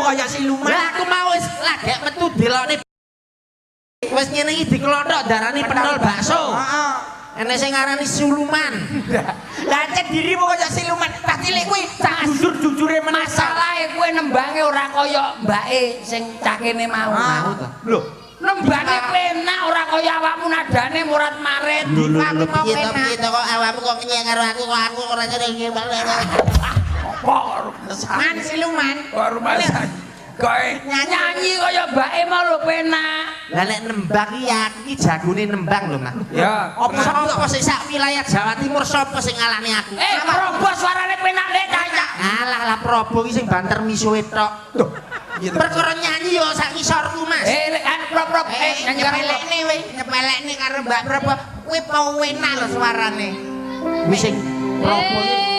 kaya siluman. Lah aku mau wis lagek metu delokne wis ngene iki diklothok darani pentol bakso. Heeh. Enek sing ngarani siluman. Lah cek dirimu kaya siluman. Cah cilik kuwi sak jujur-jujure Masalahe kowe nembange ora kaya mbake sing cah kene mau. Mau to. Lho, Nembange penak ora kaya awakmu nadane murat-marit. Lho lho Aku lho mau piye to penak. piye to kok awakmu kok ngenyek karo aku kok aku ora nyedeng. Kok Man siluman. kok rumah kok nyanyi kaya mbake mau lho penak. Lah nek nembang iki aku iki jagone nembang lho, Mas. Ya. Apa sapa sing sak wilayah Jawa Timur sapa sing ngalahne aku? Eh, Probo suarane penak lek cah. Alah lah Probo iki sing banter misuwe tok. Loh, piye to? Perkara nyanyi yo sak ngisorku, Mas. Eh, lek anu prop prop eh nyanyi karo Prop. Nyepelekne we, nyepelekne karo Mbak Probo. Kuwi penak lho suarane. Kuwi sing Probo iki.